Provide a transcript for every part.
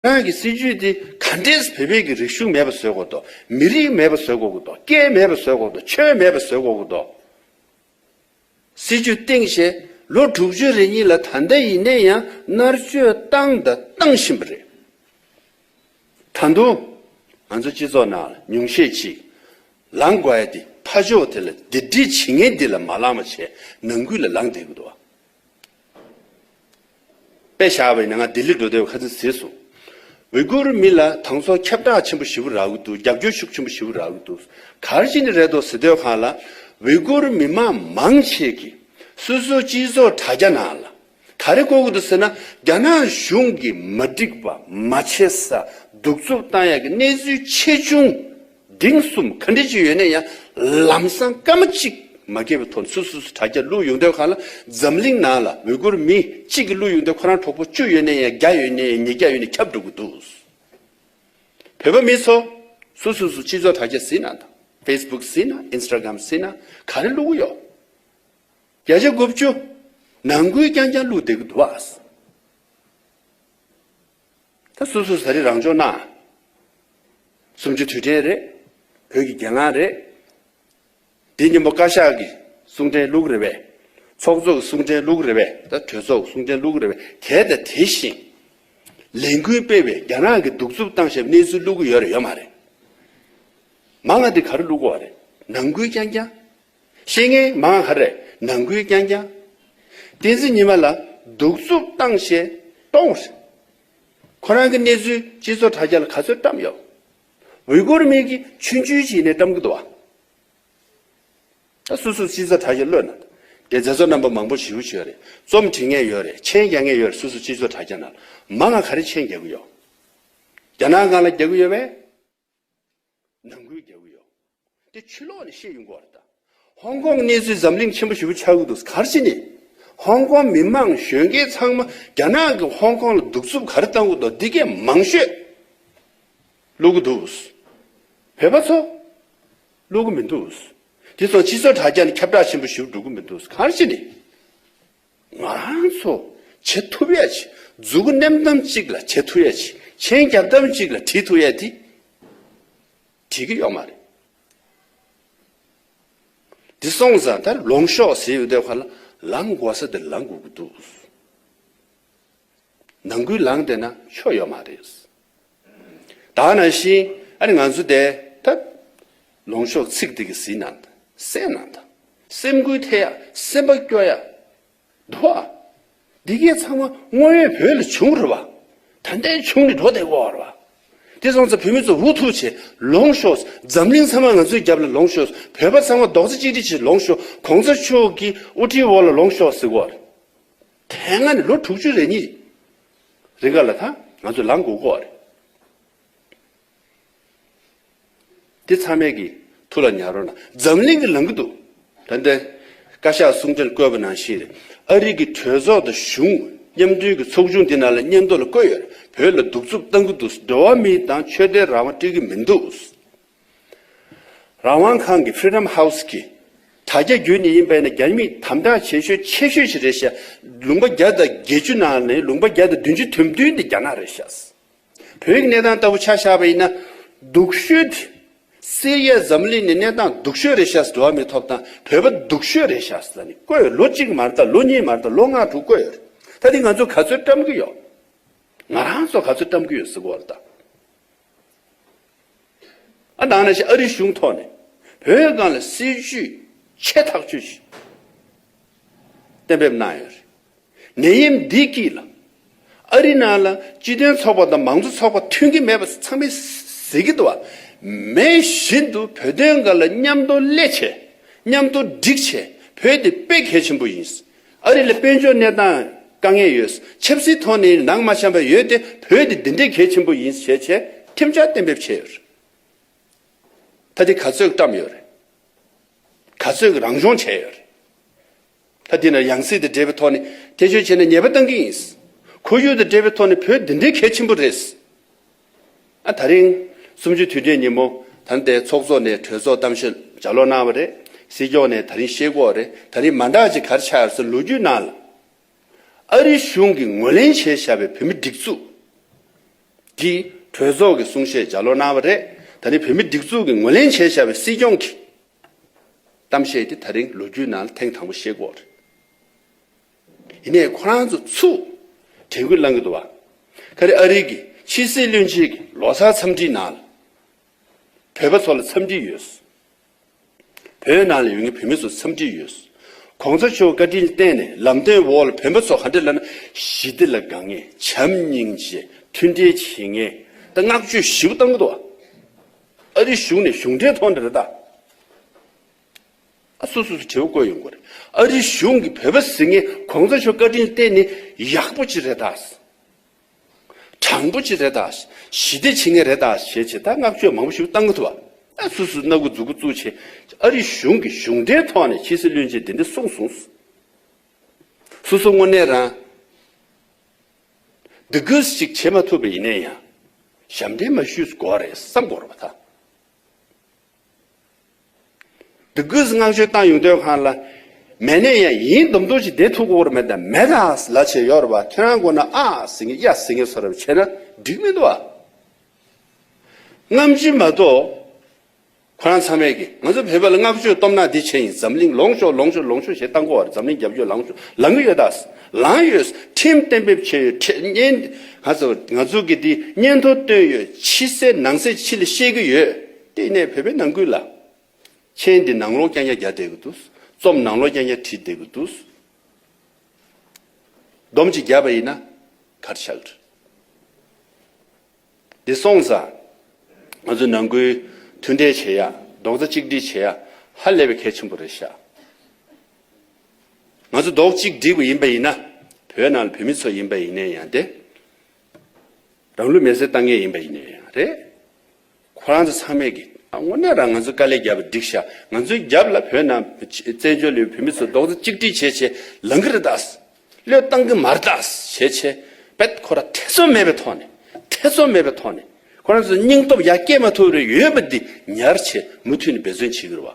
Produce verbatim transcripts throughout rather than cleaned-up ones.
རང་གི་སྲིད་ཇུས་དེ་ག་འདྲས་བོད་པའི་གི་རིག་གཞུང་མེད་པ་བཟོ་དགོས་དོ། མི་རིགས་མེད་པ་བཟོ་དགོས་དོ། སྐད་མེད་པ་བཟོ་དགོས་དོ། ཆོས་མེད་པ་བཟོ་དགོས་དོ། སྲིད་ཇུས་བཏིང་བྱས་ལོ་དྲུག་ཅུ་རེ་གཉིས་ལ་ད་ལྟ་ཡིན་ན་ཡང་མནར་གཅོད་བཏང་དང་བཏང་བཞིན་པ་རེད། ད་དུང་ང་ཚོ་སྤྱི་ཚོགས་ནང་ཉུང་ཤས་ཅིག་ལངས་དགོས་ཡ་དེ་ཕ་ཕྱོགས་དེ་ལ་སྡིག་སྒྲིབ་བྱེད་མཁན་འདི་ལ་མ་ལངས་པ་བྱས་ནང་ཁུལ་ལ་ལངས་བསྡད་ཀྱི་འདུག་བ། དཔེ་བཞག་པ་ཡིན་ན་ང་ལྡི་ལི་འགྲོ་དུས་ཁ་སང་གཟིགས་སོང་། ཝི་གུར་མི་ལ་དང་ཚོ་ཁྱབ་བསྒྲགས་ཆེན་པོ་ཞེ་པོ་རག་གི་འདུག་རྒྱབ་སྐྱོར་ཤུགས་ཆེན་པོ་ཞེ་པོ་རག་གི་འདུག་ག་རེ་བྱས་ནས་རེད་འདུག་ཟེར་དུས་སྒང་ལ་ཝི་གུར་མི་མང་མང་ཆེ་གིས་སོ་སོའི་སྤྱི་ཚོགས་དྲ་རྒྱ་ནང་ལ་ག་རེ་འགོད་ཀྱི་འདུག་ཟེར་ན། རྒྱ་ནག་གཞུང་གིས་མ་འགྲིག་པ་མ་བྱེད་ས་གདུག་རྩུབ་བཏང་ཡག་གི་གནས་ཚུལ་ཆེ་ཆུང་འབྲིང་གསུམ་ག་འདྲ་ཅིག་ཡོད་ན་ཡང་ལམ་སང་སྐར་མ་གཅིག་མ་འགོར་བའི་ཐོག་སོ་སོ་སོ་དྲ་རྒྱ་བླུགས་ཡོང་དུས་སྒང་ལ་འཛམ་གླིང་ནང་ལ་ཝི་གུར་མི་གཅིག་གིས་བླུགས་ཡོང་དུས་ཁོ་རང་གྲོགས་པོ་བཅུ་ཡོད་ན་ཡང་བརྒྱ་ཡོད་ན་ཡང་ཉིས་བརྒྱ་ཡོད་ན་ཁྱབ་འགྲོ་གི་འདུག་བོད་པ་མི་ཚོ་སོ་སོ་སོ་སྤྱི་ཚོགས་དྲ་རྒྱ་གཟིགས་ན་དང་ཕེ་སི་བུག་གཟིགས་ན་ཨིན་སི་ཊ་གྷ་རམ་གཟིགས་ན་ག་རེ་བླུགས་ཡོད། བརྒྱ་ཆ་དགུ་བཅུ་ནང་ཁུལ་རྐྱང་རྐྱང་བླུགས་བསྡད་ཀྱི་འདུག་བ། ད་སོ་སོ་ཟ་རིགས་རང་སྦྱོང་གནང་། གསུམ་བཅུ་དུས་དྲན་རེད། བོད་ཀྱི་རྒྱལ་ལངས་རེད། འདི་མཉམ་པོ་བཀའ་ཤག་གི་གསུང་འཕྲིན་བླུགས་རེད་པས། ཚོགས་གཙོ་གི་གསུང་འཕྲིན་བླུགས་རེད་པས། ད་གྲོས་ཚོགས་གི་གསུང་འཕྲིན་བླུགས་རེད་པས། དེ་དང་དེ་བཞིན་ལས་འགུལ་སྤེལ་བས་རྒྱ་ནག་གི་གདུག་རྩུབ་བཏང་བཞག་གནས་ཚུལ་བླུགས་ཀྱི་ཡོད་རེད་ཡོད་མ་རེད། མང་ང་འདི་ག་རེ་བླུགས་དགོས་རེད། ནང་ཁུལ་རྐྱང་རྐྱང་། ཤེས་མཁན་མང་ང་ག་རེ་རེད། ནང་ཁུལ་རྐྱང་རྐྱང་། བསྟན་འཛིན་ཉི་མ་ལ་གདུག་རྩུབ་བཏང་བཞག་གཏོང་རེད། ཁོ་རང་གི་གནས་ཚུལ་སྤྱི་ཚོགས་དྲ་རྒྱ་ལ་ག་ཚོད་བཀྲམ་ཡོད། ཝི་གུར་མི་གིས་ཆུང་ཆུང་ཅིག་ནས་བཀྲམ་གི་འདུག་བ། ད་སོ་སོ་སྤྱི་ཚོགས་དྲ་རྒྱ་ལོན་ན། དེ་མཛད་གཙོ་རྣམ་པ་མང་པོ་ཞེ་པོ་ཅིག་ཡོད་རེད། རྩོམ་འབྲི་མཁན་ཡོད་རེད། མཆན་རྒྱག་མཁན་ཡོད་རེད། སོ་སོ་སྤྱི་ཚོགས་དྲ་རྒྱ་ནང་ལ་མང་ང་ག་རེ་མཆན་རྒྱག་གི་ཡོད། རྒྱ་ནག་སྒང་ལ་རྒྱག་གི་ཡོད་པས། ནང་ཁུལ་རྒྱག་གི་ཡོད། དེ་ཕྱི་ལོགས་ནས་བཤད་ཡོང་གི་ཡོད་རེད་ད། ཧོང་ཀོང་གནས་ཚུལ་འཛམ་གླིང་ཆེན་པོ་ཞེ་པོ་ཆགས་ཀྱི་འདུག་ག་རེ་བྱས་ནས། ཧོང་ཀོང་མི་མང་གཞོན་སྐྱེས་ཚང་མ་རྒྱ་ནག་གིས་ཧོང་ཀོང་ལ་གདུག་རྩུབ་ག་རེ་བཏང་གི་འདུག་འདི་སྐད་མང་ཤོས་བླུག་གི་འདུག་བོད་པ་ཚོ་བླུག་གི་མི་འདུག་དེ་ཚོ་སྤྱི་ཚོགས་དྲ་རྒྱ་ནས་ཁྱབ་བསྒྲགས་ཆེན་པོ་ཞེ་པོ་འགྲོ་གི་མི་འདུག་ག་རེ་བྱས་ནས། ང་རང་ཚོ་བྱེད་ཐུབ་ཡ་ཅིག་མཛུ་གུ་མནན་གཏམ་གཅིག་ལ་བྱེད་ཐུབ་ཡ་ཅིག་མཆན་རྒྱག་གཏམ་གཅིག་ལ་བྲིས་ཐུབ་ཡ་དེ་བྲིས་ཀྱི་ཡོད་མ་རེད། འདི་སོང་ཙང་ད་ལོངས་ཤོག་ཟེར་ཡོང་དུས་སྒང་ལ་ལངས་དགོས་ས་དེ་ལངས་དགོས་ཀྱི་འདུག་ནང་ཁུལ་ལངས་བསྡད་ན་ཆོ་ཡོད་མ་རེད། ད་ནང་བཞིན་ཨ་ནི་ང་ཚོ་དེ་ད་ལོངས་ཤོག་ཚིག་དེ་གི་ཟིན་ན་ད་སེམས་ནང་ད་སེམས་འགུལ་ཐེབས་ཡ་སེམས་པ་སྐྱོ་ཡ། འདུག་ཨ། འདི་གའི་ཚང་མ་དངོས་ཡོད་བོད་ལ་བྱུང་རེད་བ། ད་ལྟའི་བྱུང་ནས་འགྲོ་བསྡད་ཀྱི་ཡོད་རེད་བ། དེ་སོང་ཙང་བོད་མི་ཚོ་འུ་ཐུག་བྱས་ལོངས་ཤོག་འཛམ་གླིང་ཚང་མ་ང་ཚོའི་རྒྱབ་ལ་ལོངས་ཤོག་བོད་པ་ཚང་མ་རྡོག་རྩ་གཅིག་སྒྲིལ་བྱས་ལོངས་ཤོག་གོང་ས་མཆོག་གི་དབུ་ཁྲིད་འོག་ལ་ལོངས་ཤོག་ཟེར་གྱི་ཡོད་རེད། དེ་སྔ་ནས་ལོ་དྲུག་ཅུ་རེ་གཉིས་རིང་ག་ལ་ད་ང་ཚོ་ལངས་དགོས་ཀྱི་ཡོད་རེད། འདི་ཚང་མས་ཀྱི་ཐུགས་ལ་ཉར་རོགས་གནང་། འཛམ་གླིང་གི་ལངས་ཀྱི་འདུག་ད་ལྟ་བཀའ་ཤག་གསུང་འཕྲིན་བཀོད་པ་ནང་བཞིན་རེད། ཨ་རི་གི་གྲོས་ཚོགས་དང་གཞུང་མཉམ་མཐུན་གྱི་ཚོགས་ཆུང་འདི་ནང་ལ་སྙན་ཐོ་ལ་བཀོད་ཡོད་རེད། བོད་ལ་གདུག་རྩུབ་བཏང་གི་འདུག་འགྲོ་བ་མི་དང་ཆོས་དད་རང་དབང་སྤྲོད་ཀྱི་མི་འདུག་རང་དབང་ཁང་གི་Freedom House་གི་དྲ་རྒྱ་བརྒྱུད་ནས་ཡིན་པས་ན་རྒྱ་མི་དམ་དྲག་བྱེད་ཤོས་ཆེ་ཤོས་ཤིག་རེད་ཤག་ལུང་པ་བརྒྱ་དང་བརྒྱད་ཅུ་ནང་ནས་ལུང་པ་བརྒྱ་དང་བདུན་ཅུ་དོན་བདུན་དེ་རྒྱ་ནག་རེད་ཤག་བོད་ཀྱི་གནས་སྟངས་ལྟ་བུ་ཆ་བཞག་པ་ཡིན་ན། སྡུག་ཤོས་དེ། སི་རི་ཡ་འཛམ་གླིང་ནས་གནས་སྟངས་སྡུག་ཤོས་རེད་ཤག་འགྲོ་བ་མིའི་ཐོབ་ཐང་བོད་པ་སྡུག་ཤོས་རེད་ཤག་ཟེར་ནས་བཀོད་ཡོད། ལོ་གཅིག་མ་རེད་ད། ལོ་གཉིས་མ་རེད་ད། ལོ་ལྔ་དྲུག་བཀོད་ཡོད་རེད། ད་དེ་ང་ཚོ་ག་ཚོད་བཀྲམ་གི་ཡོད། ང་རང་ཚོ་ག་ཚོད་བཀྲམ་གི་ཡོད་ཟེར་གོ་རེད་ད། ཨ་ནང་ནས་ཤི་ཨ་རི་གཞུང་ཐོག་ནས་བོད་སྒང་ལ་སྲིད་ཇུས་ཆེ་ཐག་ཆོད་ཅིག་གཏན་འབེབས་གནང་ཡོད་རེད། ནད་ཡམས་འདི་དཀྱིལ་ལ་ཨ་རི་ནང་ལ་སྤྱི་མཐུན་ཚོགས་པ་དང་མང་གཙོ་ཚོགས་པ་མཐུན་གྱི་མེད་པ་ཚང་མས་ཟེར་གྱི་འདུག་བ། མེད་བཞིན་དུ་བོད་དོན་སྒང་ལ་མཉམ་དུ་སླེབས་བྱས་མཉམ་དུ་སྒྲིག་བྱས་བོད་དེ་དཔེ་གལ་ཆེན་པོ་ཡིན། ཨ་རི་ལ་དཔལ་འབྱོར་གནས་སྟངས་དཀའ་ངལ་ཡོད། ཆབ་སྲིད་ཐོག་ནས་ནང་མ་འཆམ་པ་ཡོད་དེ་བོད་དེ་འདི་འདྲའི་གལ་ཆེན་པོ་ཡིན་ཞེས་བྱས་ཁྲིམས་འཆར་གཏན་འབེབས་བྱས་ཡོད་རེད། ད་དེ་ག་ཚོད་བཀྲམ་ཡོད་རེད། ག་ཚོད་ཀྱི་རང་སྦྱོང་བྱས་ཡོད་རེད། ད་དེ་ནས་ཡང་སྲིད་དང་འབྲེལ་བའི་ཐོག་ནས་ཐེ་བྱུས་བྱས་ནས་ཉེས་པ་བཏང་གི་ཡིན། ཁོར་ཡུག་དང་འབྲེལ་བའི་ཐོག་ནས་བོད་འདི་འདྲའི་གལ་ཆེན་པོ་རེད། ཨ་ད་རིང་གསུམ་བཅུ་དུས་དྲན་ཉིན་མོ་ད་ལྟའི་ཚོགས་གཙོ་ནས་གྲོས་ཚོགས་གཏམ་བཤད་ལྗགས་ཀློག་གནང་བ་རེད། སྲིད་སྐྱོང་ནས་ད་རིང་བཤད་ཀྱི་ཡོད་རེད། ད་རིང་མ་འདྲ་ཅིག་ག་རེ་ཆགས་ཡོད་ཟེར་ལོ་རྒྱུས་ནང་ལ་ཨ་རི་གཞུང་གིས་ངོས་ལེན་བྱས་བཞག་པའི་བོད་མི་སྒྲིག་འཛུགས། གི་གྲོས་ཚོགས་ཀྱི་གསུང་བཤད་ལྗགས་ཀློག་གནང་བ་རེད། ད་ནི་བོད་མི་སྒྲིག་འཛུགས་ཀྱིས་ངོས་ལེན་བྱས་བཞག་པའི་སྲིད་སྐྱོང་གི་གཏམ་བཤད་དེ་ད་རིང་ལོ་རྒྱུས་ནང་ལ་ཐེངས་དང་པོ་བཤད་ཀྱི་ཡོད་རེད། ཡིན་ནའི་ཁོ་རང་ཚོ་ཚུར་དྲན་སྐུལ་གནང་གི་འདུག་བ། ག་རེ། ཨ་རི་གི་ཕྱི་སྲིད་བློན་ཆེན་གྱི་ལོ་གསར་འཚམས་འདྲིའི་ནང་ལ་བོད་པ་ཚོ་ལ་འཚམས་འདྲི་ཡོད། བོད་ནང་ལ་ཡོད་མཁན་བོད་མི་ཚོ་འཚམས་འདྲི་ཡོད། གོང་ས་མཆོག་བཀའ་དྲིན་ལ་བརྟེན་ནས་ལམ་སྟོན་འོག་ལ་བོད་པ་ཚོ་ག་འདྲ་ལབ་ན། ཞི་བདེ་ལ་དགའ་མཁན། བྱམས་སྙིང་རྗེ། མཐུན་སྒྲིལ་བྱེད་མཁན། ད་བསྔགས་བརྗོད་ཞེ་པོ་བཏང་གི་འདུག་བ། ཨ་རི་གཞུང་ནས་གཞུང་འབྲེལ་ཐོག་ནས་རེད་ད། ཨ། སོ་སོ་སོ་དྲི་བ་བཀོད་ཡོང་གི་རེད། ཨ་རི་གཞུང་གིས་བོད་པ་ཟེར་མཁན་གོང་ས་མཆོག་བཀའ་དྲིན་བརྟེན་ནས་ཡག་པོ་ཅིག་རེད་ད། དྲང་པོ་ཅིག་རེད་ད། ཞི་བདེ་བྱེད་མཁན་རེད་ད་ཞེས་བྱས་ད་བསྔགས་བརྗོད་མང་པོ་ཞིག་བཏང་གི་འདུག་བ། ཨ། སོ་སོ་སྣ་ཁུག་མཛུག་གུ་བཙུགས་བྱས། ཨ་རི་གཞུང་གིས་གཞུང་འབྲེལ་ཐོག་ནས་ཕྱི་སྲིད་བློན་ཆེན་འདི་འདྲ་གསུངས་སོང་། སོ་སོ་དངོས་གནས་རང་འདི་གུས་ཅིག་བྱེད་མ་ཐུབ་པ་ཡིན་ན་ཡང་། ཞབས་འདྲེན་མ་ཞུས་དགོས་རེད་བསམ་དགོས་རེད་བ་ད། འདི་གུས་བསྔགས་བརྗོད་བཏང་ཡོང་དུས་སྒང་ལ། མེད་ནས་ཡང་ཡིན་མདོག་མདོག་ཅིག་བསྡད་ཐུབ་དགོས་རེད་མེད་ད། མེད་ད་ལབ་བྱས་ཡོད་རེད་བ། ཁྱེད་རང་མགོ་ན་ཨ་ཟེར་མཁན་ཡ་ཟེར་མཁན་བཟོ་འདྲ་བྱས་ན་འགྲིག་མི་འདུག་བ། སྔ་ཕྱི་མ་གཏོགས། ཁོ་རང་ཚང་མས་ཀྱིས་ང་ཚོ་བོད་པ་ལ་བསྔགས་བརྗོད་སྟོབས་ན་འདི་བྱས་ཡིན། འཛམ་གླིང་ལོངས་ཤོག་ལོངས་ཤོག་ལོངས་ཤོག་ཞེས་བཏང་གི་ཡོད་རེད། འཛམ་གླིང་རྒྱབ་སྐྱོར་ལངས་ཤོག་ལངས་ཀྱི་ཡོད་ད། ལངས་ཡོད། ཁྲིམས་གཏན་འབེབས་བྱས་ཡོད། ཁྲི་གཉན། ང་ཚོ་ང་ཚོ་གི་འདི་སྙན་ཐོ་བཏོན་ཡོད། ཕྱི་གསལ་ནང་གསལ་ཕྱི་ལ་ཤེས་ཀྱི་ཡོད། དེ་ནས་བོད་པའི་ནང་ཁུལ་ལ་མཆན་འདི་ནང་ལོགས་རྐྱང་རྐྱང་རྒྱག་བསྡད་ཀྱི་འདུག་རྩོམ་ནང་ལོགས་རྐྱང་རྐྱང་བྲིས་བསྡད་ཀྱི་འདུག་སྡོམ་གཅིག་བརྒྱབ་པ་ཡིན་ན་ག་རེ་ཆགས་ཀྱི་རེད། འདི་སོང་ཙང་། ང་ཚོ་ནང་ཁུལ་མཐུན་འབྲེལ་བྱེད་ཡ། རྡོག་རྩ་གཅིག་སྒྲིལ་བྱེད་ཡ་ཧ་ལས་པའི་གལ་ཆེན་པོ་རེད་ཤག་ང་ཚོ་རྡོག་གཅིག་སྒྲིལ་དགོས་ཡིན་པ་ཡིན་ན། བོད་ནང་ལ་བོད་མི་ཚོ་ཡིན་པ་ཡིན་ནའི་ཡང་དེ། རང་ལུས་མེར་སྲེག་བཏང་མཁན་ཡིན་པ་ཡིན་ནའི་ཡང་རེད། ཁོ་རང་ཚོ་ཚང་མས་ཀྱིས། ཨ། དངོས་གནས་རང་ང་ཚོ་དཀའ་ལས་བརྒྱབ་པ་འགྲིག་ཤག་ང་ཚོའི་རྒྱབ་ལ་བོད་ནང་བཙན་བྱོལ་ལ་ཡོད་བོད་མི་ཚོ་རྡོག་རྩ་གཅིག་སྒྲིལ་བྱས་བྱས་ལངས་ཀྱི་རེད་ད། བློས་བཏང་གི་མ་རེད་ད་ཞེས་བྱས། དཔེ་ཁོ་རང་ཐེ་ཚོམ་མེད་པའི་ཐོག་ནས། ཐེ་ཚོམ་མེད་པའི་ཐོག་ནས། ཁོ་རང་ཚོ་སྙིང་སྟོབས་ཡར་སྐྱེད་མ་ཐུབ་རེ་ཡོད་པ་འདི་ཉར་བྱས་མུ་མཐུད་ནས་འབད་བརྩོན་བྱེད་ཀྱི་རེད་བ།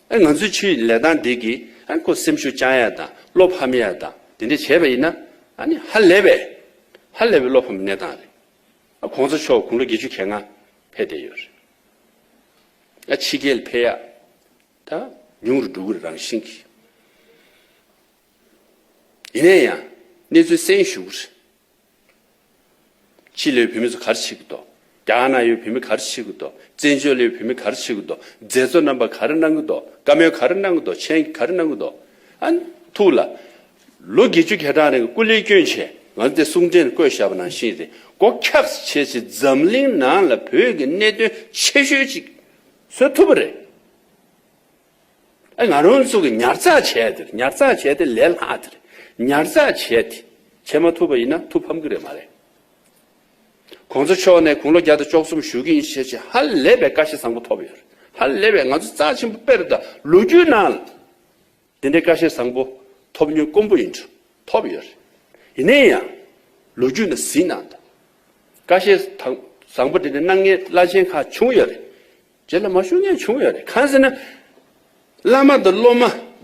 ཨ། ང་ཚོའི་ཆུའི་ལས་སྟངས་འདི་གིས། ཨ། ཁོ་སེམས་ཤུགས་བཅང་ཡ་དང་བློ་ཕམ་ཡ་དང་དེ་འདྲ་བྱས་པ་ཡིན་ན། ཨ་ནི་ཧ་ལས་པའི། ཧ་ལས་པའི་བློ་ཕམ་གནས་སྟངས་རེད། ཨ། གོང་ས་མཆོག་དགུང་ལོ་བརྒྱད་ཅུ་གྱ་ལྔ་ཕེབས་བསྡད་ཡོད་རེད། ཨ། ཕྱི་རྒྱལ་ཕེབས་ཡ་ད་ཉུང་རུ་འགྲོ་གི་རེད་རང་བཞིན་གྱིས། ཡིན་ན་ཡང་གནས་ཚུལ་གསན་ཞུ་གི་རེད། ཕྱི་ལ་ཡོད་བོད་མི་ཚོ་ག་རེ་བྱེད་ཀྱི་འདུག་རྒྱ་གར་ནང་ཡོད་བོད་མི་ག་རེ་བྱེད་ཀྱི་འདུག་བཙན་བྱོལ་ལ་ཡོད་བོད་མི་ག་རེ་བྱེད་ཀྱི་འདུག་མཛད་གཙོ་རྣམ་པ་ག་རེ་གནང་གི་འདུག་བཀའ་མོལ་ག་རེ་གནང་གི་འདུག་མཆན་ག་རེ་གནང་གི་འདུག་ཨ། ཐུགས་ལ་ལོ་བརྒྱད་ཅུ་གྱ་གྲངས་རིང་སྐུ་ལས་བསྐྱོན་བྱས། ང་ཚོ་དེ་གསུང་འཕྲིན་བཀོད་བཞག་པ་ནང་བཞིན་རེད། སྒོ་འཁྱག་བྱས་བྱས་འཛམ་གླིང་ནང་ལ་བོད་ཀྱི་གནད་དོན་ཆེ་ཤོས་ཅིག་བཟོ་ཐུབ་པ་རེད། ཨ། ང་རང་ཚོ་གི་ཉར་ཚགས་བྱས་དེ་རེད། ཉར་ཚགས་བྱས་དེ་ལས་སླ་དེ་རེད། ཉར་ཚགས་བྱས་དེ་བྱེད་མ་ཐུབ་པ་ཡིན་ན་ཐུགས་ཕམ་གི་རེད་མ་རེད། གོང་ས་མཆོག་ནས་དགུང་ལོ་བརྒྱ་དང་བཅུ་གསུམ་བཞུགས་ཀྱི་ཡིན་ཞེས་བྱས་ཧ་ལས་པའི་བཀའ་ཤག་བཟང་པོ་ཐོབ་ཡོད་རེད། ཧ་ལས་པའི་ང་ཚོ་རྩ་ཆེན་པོ་དཔེར་ད་ལོ་རྒྱུས་ནང་ལ་དེ་འདྲའི་བཀའ་ཤག་བཟང་པོ་ཐོབ་མྱོང་དཀོན་པོ་ཡིན་འགྲོ། ཐོབ་ཡོད་རེད། ཡིན་ན་ཡང་ལོ་རྒྱུས་ནང་ཟིན་གནང་དང་། བཀའ་ཤག་དང་བཟང་པོ་དེ་འདྲ་གནང་མཁན་བླ་ཆེན་ཁག་བྱུང་ཡོད་རེད། རྗེས་ལ་མ་ཞུ་མཁན་བྱུང་ཡོད་རེད། གང་ཟེར་ན། བླ་མ་དང་སློབ་མ།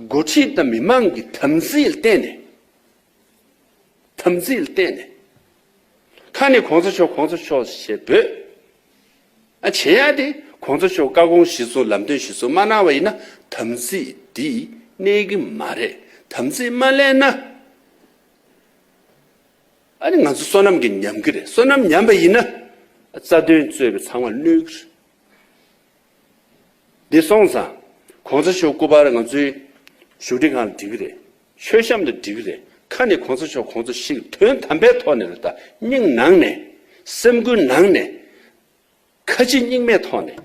འགོ་ཁྲིད་དང་མི་མང་གི་དམ་ཚིག་ལ་བརྟེན་ནས། དམ་ཚིག་ལ་བརྟེན་ནས། ཁ་ནས་གོང་ས་མཆོག་གོང་ས་མཆོག་ཞེས་འབོད། ཨ། བྱེད་ཡ་དེ་གོང་ས་མཆོག་བཀའ་དགོངས་གཞིར་བཟུང་ལམ་སྟོན་གཞིར་བཟུང་མ་གནང་བ་ཡིན་ན་དམ་ཚིག་འདི་གནས་ཀྱི་མ་རེད། དམ་ཚིག་མ་གནས་ན། ཨ་ནི་ང་ཚོ་བསོད་ནམས་ཀྱིས་ཉམས་ཀྱི་རེད། བསོད་ནམས་ཉམས་པ་ཡིན་ན། རྩ་དོན་གཙོས་པའི་ཚང་མ་གནོད་ཀྱི་རེད། འདི་སོང་ཙང་། གོང་ས་མཆོག་སྐུ་པར་ང་ཚོའི་བཞུགས་ཁྲི་སྒང་ལ་སྒྲིག་གི་རེད། མཆོད་བཤམས་ལ་སྒྲིག་གི་རེད། ཁ་ནས་གོང་ས་མཆོག་གོང་ས་མཆོག་ཞིག་དོན་དམ་པའི་ཐོག་ནས་རེད་ད། སྙིང་ནང་ནས། སེམས་ཁུར་ནང་ནས། ཁ་ལྕེ་གཉིས་མའི་ཐོག་ནས།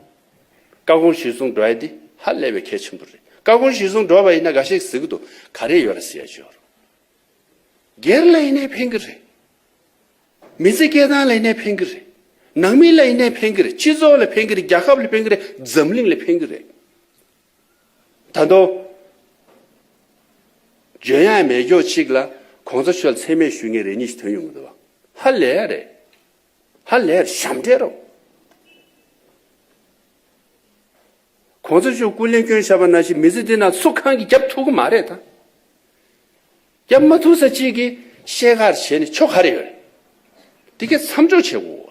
བཀའ་དགོངས་གཞིར་བཟུང་འགྲོ་ཡ་འདི་ཧ་ལས་པའི་གལ་ཆེན་པོ་རེད། བཀའ་དགོངས་གཞིར་བཟུང་འགྲོ་བ་ཡིན་ན་འགའ་ཤས་ཟེར་གི་འདུག་ག་རེ་ཡོད་རེད་ཟེར་ཡ་ཅིག་ཡོད་རེད། སྒེར་ལ་ཡིན་ནའི་ཕན་གི་རེད། མི་ཚེ་སྐྱེལ་སྟངས་ལ་ཡིན་ནའི་ཕན་གི་རེད། ནང་མི་ལ་ཡིན་ནའི་ཕན་གི་རེད། སྤྱི་ཚོགས་ལ་ཕན་གི་རེད། རྒྱལ་ཁབ་ལ་ཕན་གི་རེད། འཛམ་གླིང་ལ་ཕན་གི་རེད། ད་དུང་། འཇོན་ཡག་མེད་སྐྱོ་གཅིག་ལ་གོང་ས་མཆོག་ལ་མཚན་སྨད་ཞུ་མཁན་རེ་གཉིས་ཤིག་ཐོན་ཡོང་གི་འདུག་བ། ཧ་ལས་རེད། ཧ་ལས་རེད། ཞབས་འདྲེན་རོ། གོང་ས་མཆོག་སྐུ་ལས་བསྐྱོན་བཞག་པ་ནང་བཞིན་མི་ཚེ་འདི་ནང་སུ་གང་གིས་རྒྱབ་ཐུབ་གི་མ་རེད་ད། རྒྱབ་མ་ཐུབ་ས་གཅིག་གིས་བཤད་གར་བྱས་ནས་ཆོ་ག་རེ་ཡོད་རེད། དེ་གས་མཚམས་འཇོག་བྱེད་དགོས།